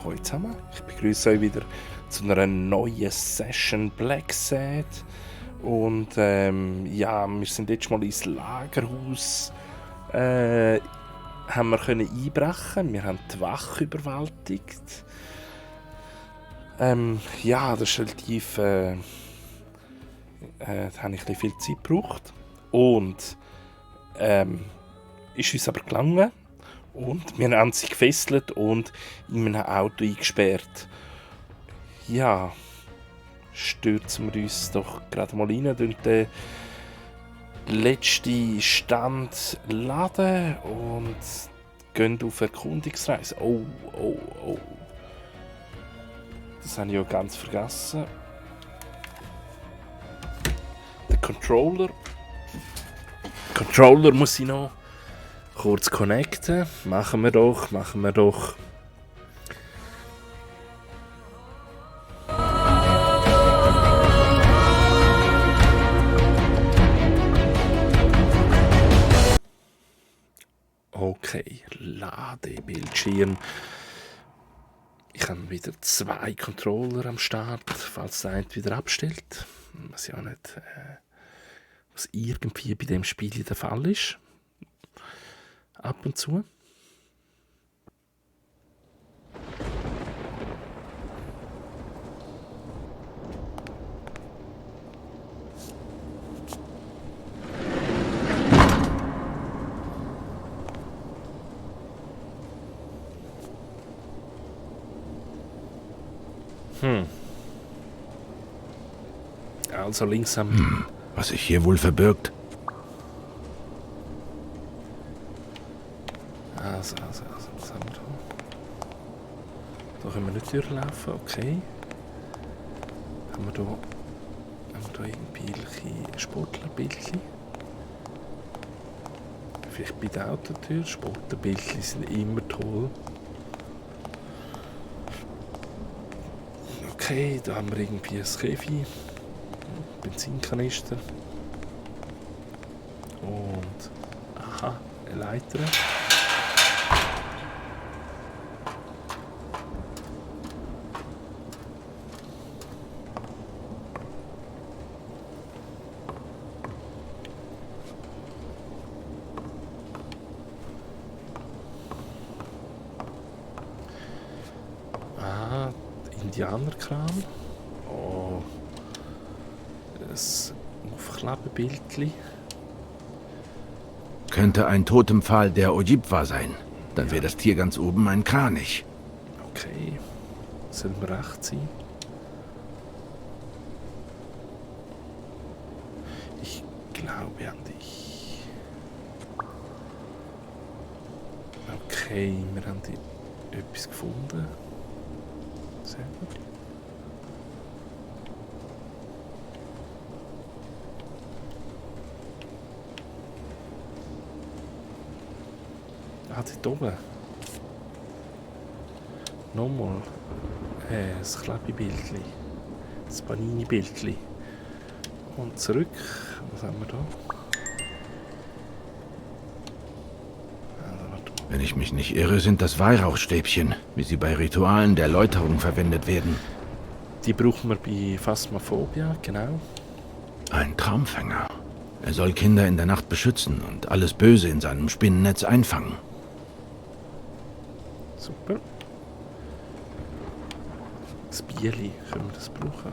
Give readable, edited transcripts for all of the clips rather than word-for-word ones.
Hallo zusammen, ich begrüße euch wieder zu einer neuen Session Black Sad. Und wir sind jetzt mal ins Lagerhaus haben wir können einbrechen. Wir haben die Wache überwältigt. Das ist relativ da habe ich ein bisschen viel Zeit gebraucht. Und ist uns aber gelungen. Und wir haben sie gefesselt und in einem Auto eingesperrt. Ja, stürzen wir uns doch gerade mal rein durch den letzten Stand laden und gehen auf eine Erkundungsreise. Oh. Das habe ich ja ganz vergessen. Der Controller muss ich noch kurz connecten. Machen wir doch. Okay, Ladebildschirm. Ich habe wieder 2 Controller am Start, falls der eine wieder abstellt. Ich weiß ja nicht, was irgendwie bei dem Spiel der Fall ist. Ab und zu. Also links am... Was sich hier wohl verbirgt? Also, was haben wir da? Da können wir nicht durchlaufen, okay. Haben wir da irgendwelche Sportlerbildchen? Vielleicht bei der Autotür. Sportlerbildchen sind immer toll. Okay, da haben wir irgendwie ein Käfi. Benzinkanister. Und... Aha, eine Leiter. Indianerkram. Oh. Ein Aufklappenbildchen. Könnte ein Totempfahl der Ojibwa sein. Dann wäre das Tier ganz oben ein Kranich. Okay. Sollen wir recht sein? Ich glaube an dich. Okay, wir haben etwas gefunden. Sehr gut. Dort oben. Nochmal. Das Klebebildchen. Das Panini-Bildchen. Und zurück. Was haben wir da? Wenn ich mich nicht irre, sind das Weihrauchstäbchen, wie sie bei Ritualen der Läuterung verwendet werden. Die brauchen wir bei Phasmophobia, genau. Ein Traumfänger. Er soll Kinder in der Nacht beschützen und alles Böse in seinem Spinnennetz einfangen. Super. Das Bierli, können wir das brauchen?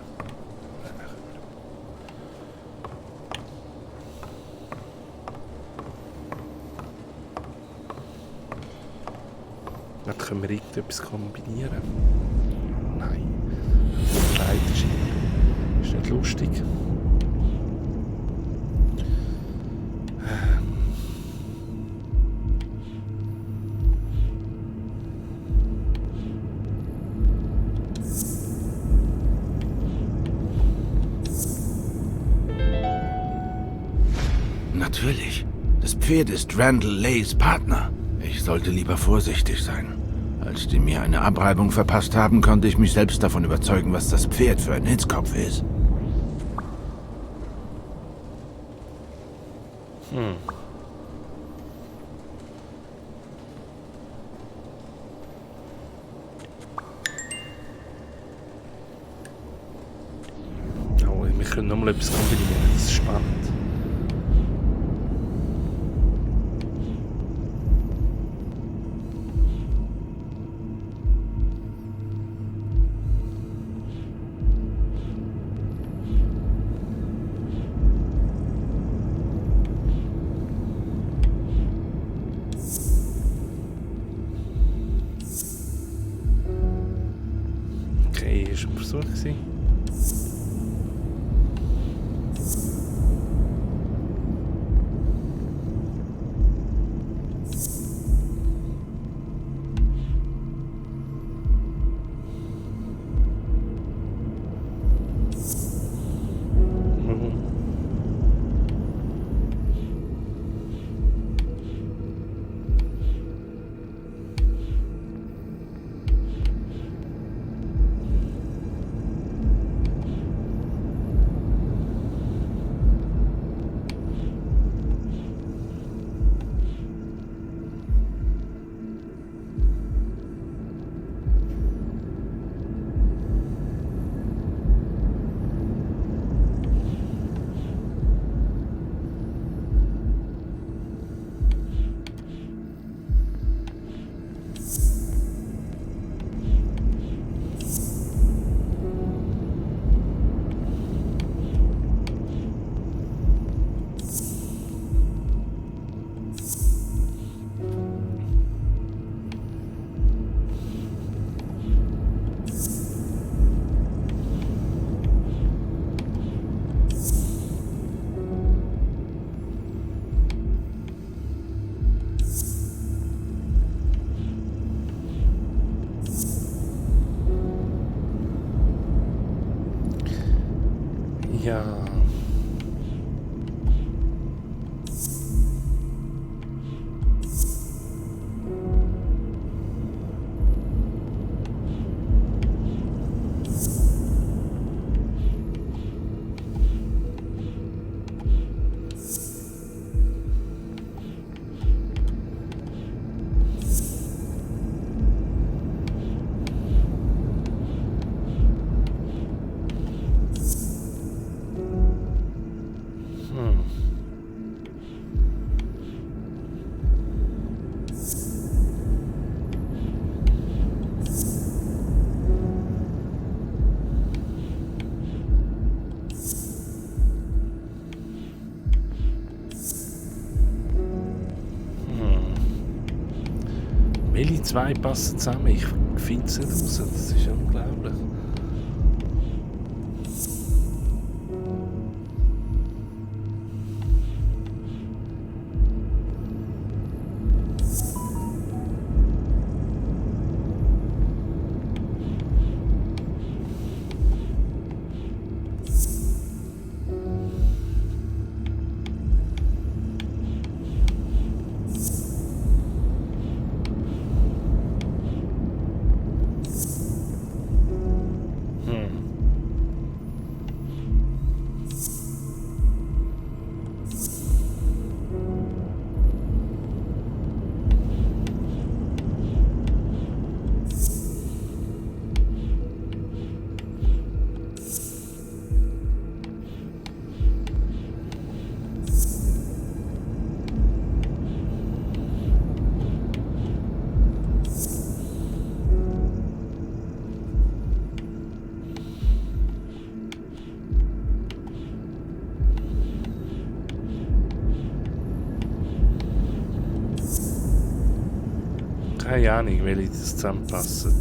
Dann können wir irgendetwas kombinieren. Nein. Nein, das ist nicht lustig. Natürlich. Das Pferd ist Randall Leys Partner. Ich sollte lieber vorsichtig sein. Als die mir eine Abreibung verpasst haben, konnte ich mich selbst davon überzeugen, was das Pferd für ein Hitzkopf ist. können nochmal etwas kombinieren. Das ist spannend. Okay, ist ein Versuch gewesen. Ja. Welche zwei passen zusammen? Ich finde es nicht raus. Das ist unglaublich. Keine Ahnung, welche das zusammenpassen.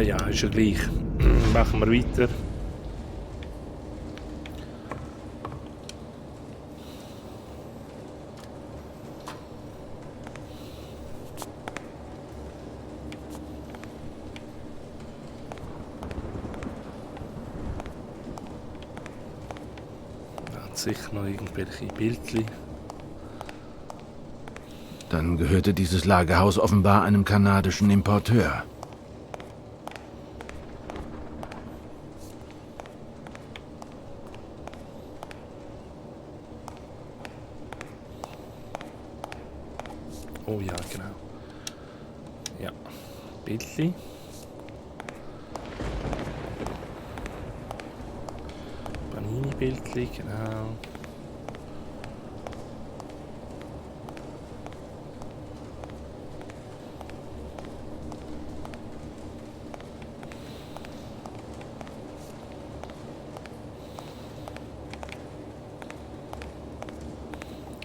Ja, ist ja gleich. Machen wir weiter. Da hat sicher noch irgendwelche Bildchen. Dann gehörte dieses Lagerhaus offenbar einem kanadischen Importeur. Oh ja, genau. Ja, Bildchen. Panini-Bildchen, genau.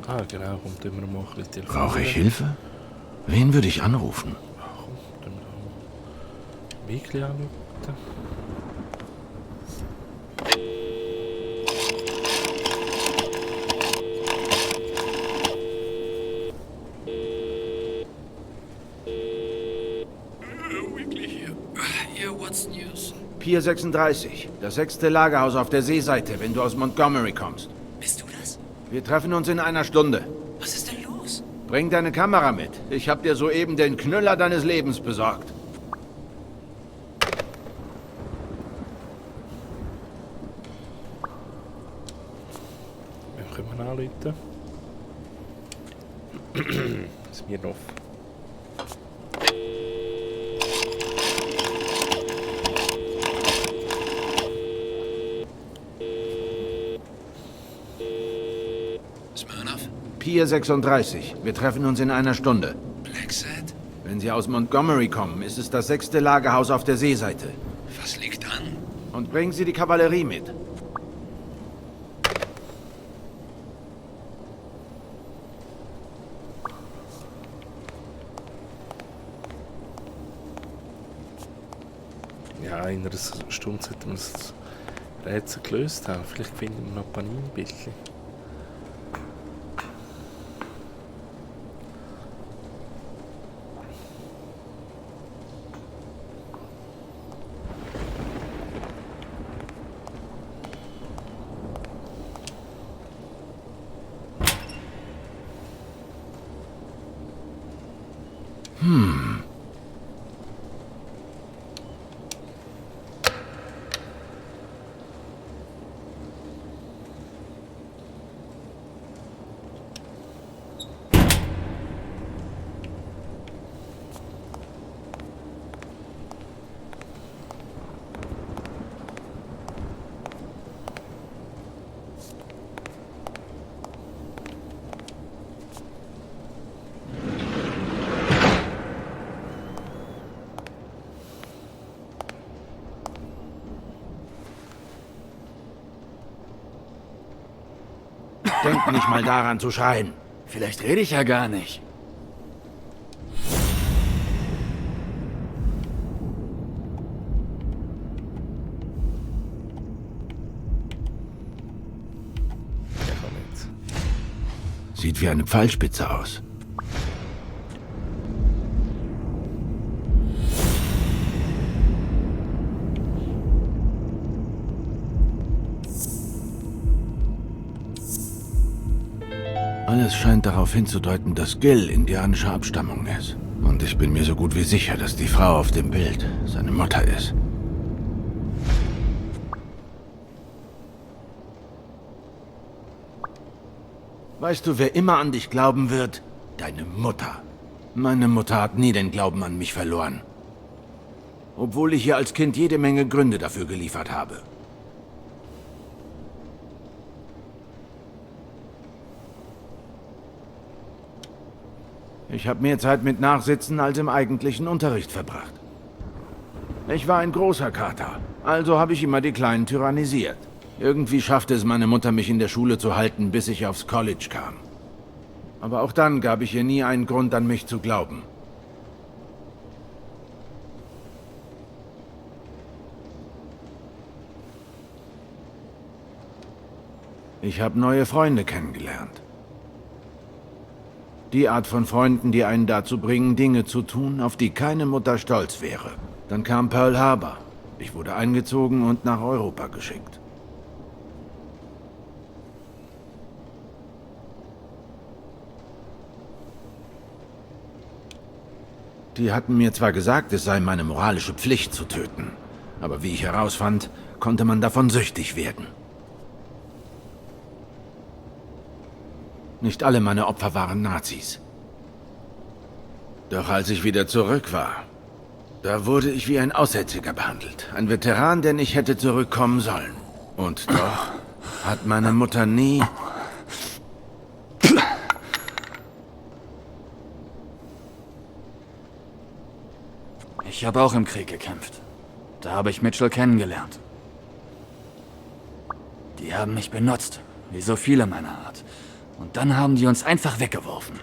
Ah, genau, kommt immer mal ein bisschen telefonieren. Brauche ich Hilfe? Wen würde ich anrufen? Komm, tun wir da mal Weekly anschauen. Weekly hier. Hier, what's news? Pier 36, das 6. Lagerhaus auf der Seeseite, wenn du aus Montgomery kommst. Bist du das? Wir treffen uns in einer Stunde. Was ist denn los? Bring deine Kamera mit. Ich habe dir soeben den Knüller deines Lebens besorgt. Wir können anrufen. Smirnoff. Smirnoff? Pier 36, wir treffen uns in einer Stunde. Black Sad? Wenn Sie aus Montgomery kommen, ist es das 6. Lagerhaus auf der Seeseite. Was liegt an? Und bringen Sie die Kavallerie mit. Ja, in einer Stunde sollten wir das Rätsel gelöst haben. Vielleicht finden wir noch Panini-Bildchen. Denk nicht mal daran zu schreien. Vielleicht rede ich ja gar nicht. Ja, komm jetzt. Sieht wie eine Pfeilspitze aus. Alles scheint darauf hinzudeuten, dass Gil indianischer Abstammung ist. Und ich bin mir so gut wie sicher, dass die Frau auf dem Bild seine Mutter ist. Weißt du, wer immer an dich glauben wird? Deine Mutter. Meine Mutter hat nie den Glauben an mich verloren. Obwohl ich ihr als Kind jede Menge Gründe dafür geliefert habe. Ich habe mehr Zeit mit Nachsitzen als im eigentlichen Unterricht verbracht. Ich war ein großer Kater, also habe ich immer die Kleinen tyrannisiert. Irgendwie schaffte es meine Mutter, mich in der Schule zu halten, bis ich aufs College kam. Aber auch dann gab ich ihr nie einen Grund, an mich zu glauben. Ich habe neue Freunde kennengelernt. Die Art von Freunden, die einen dazu bringen, Dinge zu tun, auf die keine Mutter stolz wäre. Dann kam Pearl Harbor. Ich wurde eingezogen und nach Europa geschickt. Die hatten mir zwar gesagt, es sei meine moralische Pflicht zu töten, aber wie ich herausfand, konnte man davon süchtig werden. Nicht alle meine Opfer waren Nazis. Doch als ich wieder zurück war, da wurde ich wie ein Aussätziger behandelt. Ein Veteran, der nicht hätte zurückkommen sollen. Und doch hat meine Mutter nie... Ich habe auch im Krieg gekämpft. Da habe ich Mitchell kennengelernt. Die haben mich benutzt, wie so viele meiner Art. Und dann haben die uns einfach weggeworfen.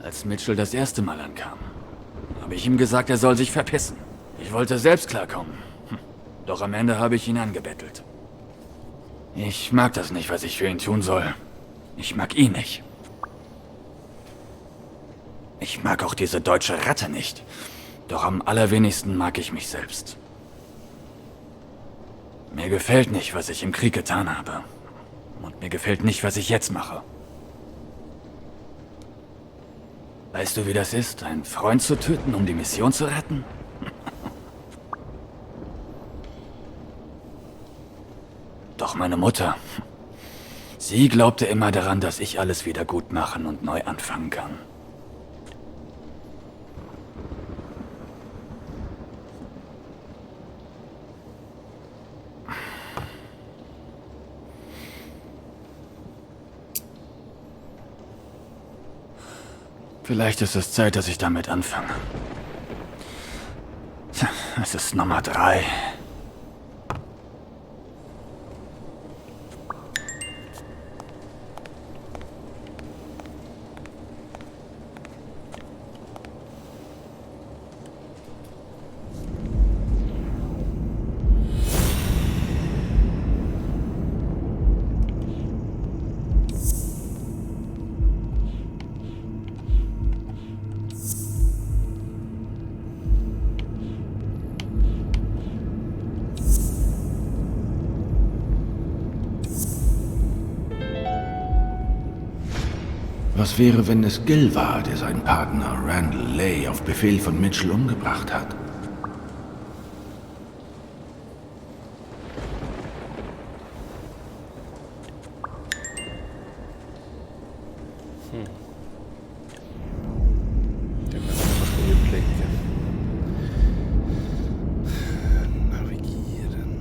Als Mitchell das erste Mal ankam, habe ich ihm gesagt, er soll sich verpissen. Ich wollte selbst klarkommen. Doch am Ende habe ich ihn angebettelt. Ich mag das nicht, was ich für ihn tun soll. Ich mag ihn nicht. Ich mag auch diese deutsche Ratte nicht. Doch am allerwenigsten mag ich mich selbst. Mir gefällt nicht, was ich im Krieg getan habe. Und mir gefällt nicht, was ich jetzt mache. Weißt du, wie das ist, einen Freund zu töten, um die Mission zu retten? Doch meine Mutter, sie glaubte immer daran, dass ich alles wieder gut machen und neu anfangen kann. Vielleicht ist es Zeit, dass ich damit anfange. Es ist Nummer 3. Was wäre, wenn es Gil war, der seinen Partner Randall Lay auf Befehl von Mitchell umgebracht hat? Den müssen wir mal überlegen. Navigieren.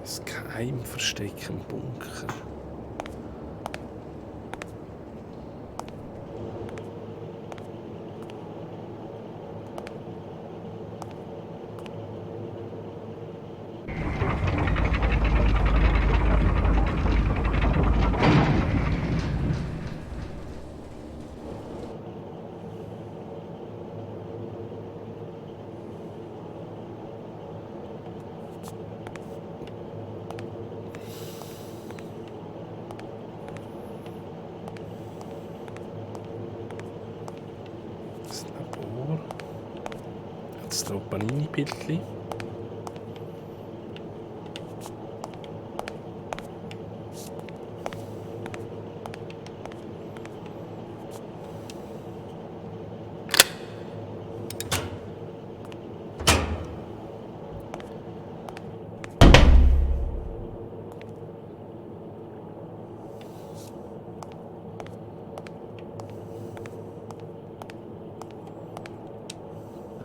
Das Geheimversteck im Bunker. Das Labor. Jetzt hier Panini-Bildchen.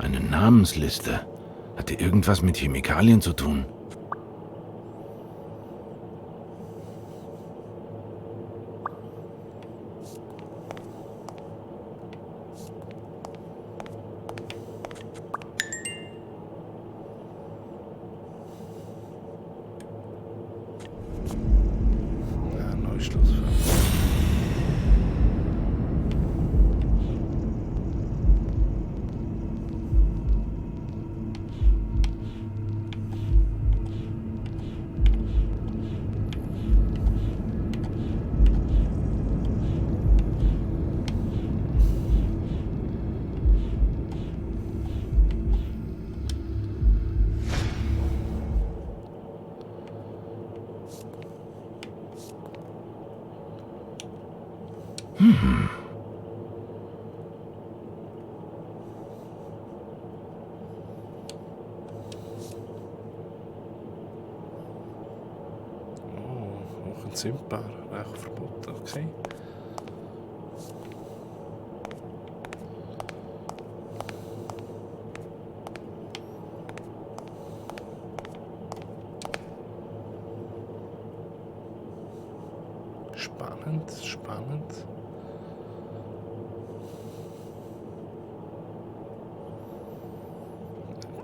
Eine Namensliste. Hat die irgendwas mit Chemikalien zu tun? Ja, Neuschlussfach. Oh, hochentzündbar. Rauchverbot, okay. Spannend, spannend.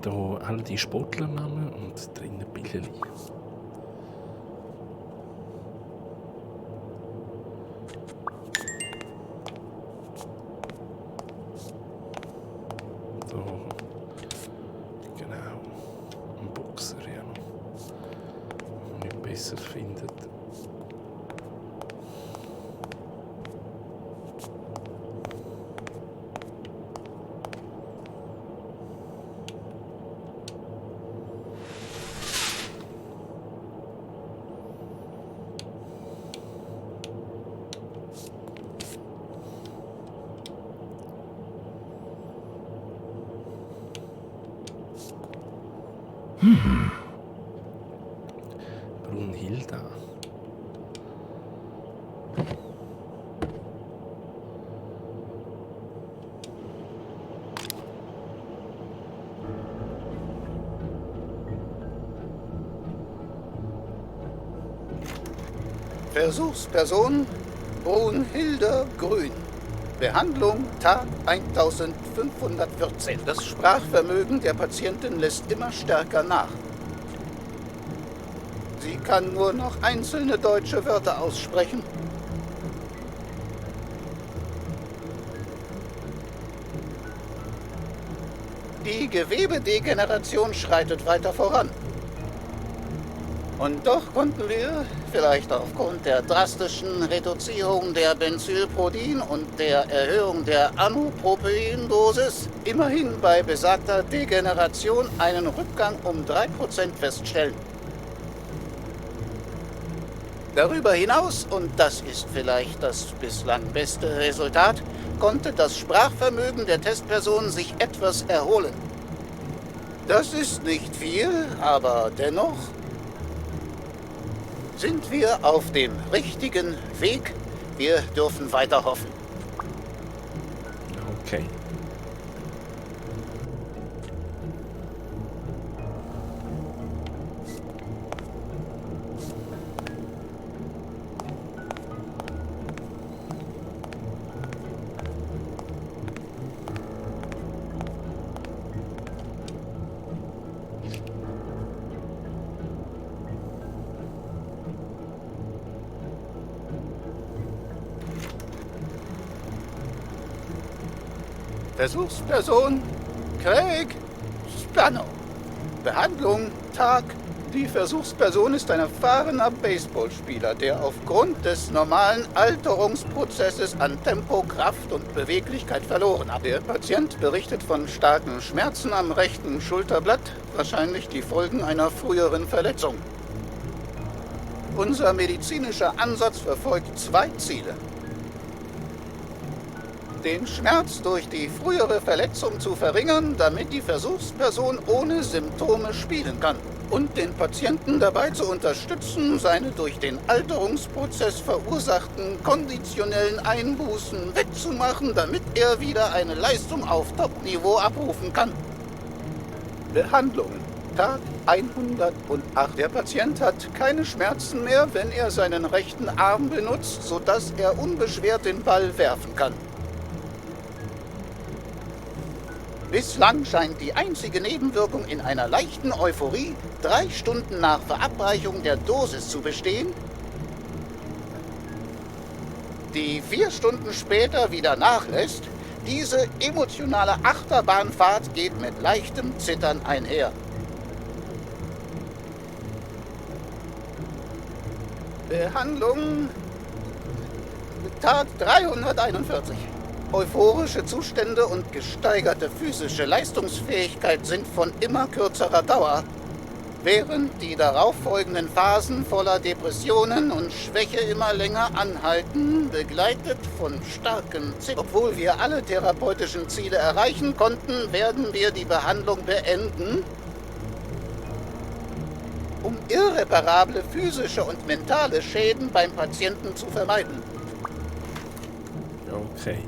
Da alle die Sportlernamen und drinnen Bilder. So, genau. Ein Boxer, ja noch. Nicht besser findet. Brunhilda. Versuchsperson Brunhilde Grün. Behandlung Tag 1514. Das Sprachvermögen der Patientin lässt immer stärker nach. Sie kann nur noch einzelne deutsche Wörter aussprechen. Die Gewebedegeneration schreitet weiter voran. Und doch konnten wir, vielleicht aufgrund der drastischen Reduzierung der Benzylprodin und der Erhöhung der Amypropein-Dosis, immerhin bei besagter Degeneration einen Rückgang um 3% feststellen. Darüber hinaus, und das ist vielleicht das bislang beste Resultat, konnte das Sprachvermögen der Testperson sich etwas erholen. Das ist nicht viel, aber dennoch sind wir auf dem richtigen Weg. Wir dürfen weiter hoffen. Okay. Versuchsperson Craig Spano. Behandlung Tag. Die Versuchsperson ist ein erfahrener Baseballspieler, der aufgrund des normalen Alterungsprozesses an Tempo, Kraft und Beweglichkeit verloren hat. Der Patient berichtet von starken Schmerzen am rechten Schulterblatt, wahrscheinlich die Folgen einer früheren Verletzung. Unser medizinischer Ansatz verfolgt 2 Ziele. Den Schmerz durch die frühere Verletzung zu verringern, damit die Versuchsperson ohne Symptome spielen kann. Und den Patienten dabei zu unterstützen, seine durch den Alterungsprozess verursachten konditionellen Einbußen wettzumachen, damit er wieder eine Leistung auf Top-Niveau abrufen kann. Behandlung. Tag 108. Der Patient hat keine Schmerzen mehr, wenn er seinen rechten Arm benutzt, sodass er unbeschwert den Ball werfen kann. Bislang scheint die einzige Nebenwirkung in einer leichten Euphorie 3 Stunden nach Verabreichung der Dosis zu bestehen, die 4 Stunden später wieder nachlässt. Diese emotionale Achterbahnfahrt geht mit leichtem Zittern einher. Behandlung Tag 341. Euphorische Zustände und gesteigerte physische Leistungsfähigkeit sind von immer kürzerer Dauer, während die darauffolgenden Phasen voller Depressionen und Schwäche immer länger anhalten, begleitet von starken Zittern. Obwohl wir alle therapeutischen Ziele erreichen konnten, werden wir die Behandlung beenden, um irreparable physische und mentale Schäden beim Patienten zu vermeiden. Okay.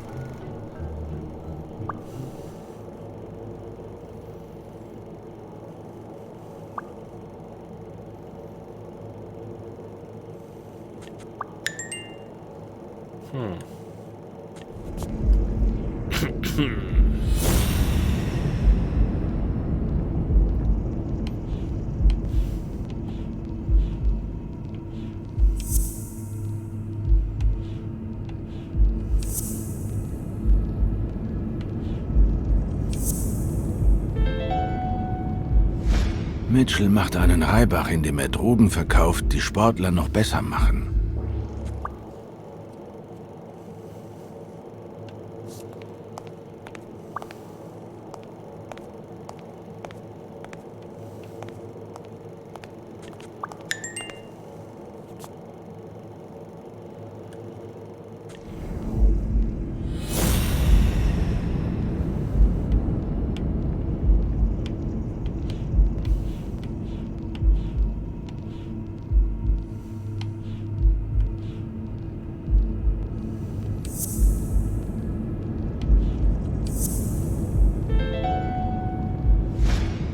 Mitchell macht einen Reibach, indem er Drogen verkauft, die Sportler noch besser machen.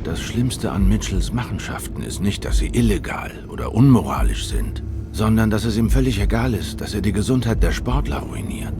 Das Schlimmste an Mitchells Machenschaften ist nicht, dass sie illegal oder unmoralisch sind, sondern dass es ihm völlig egal ist, dass er die Gesundheit der Sportler ruiniert.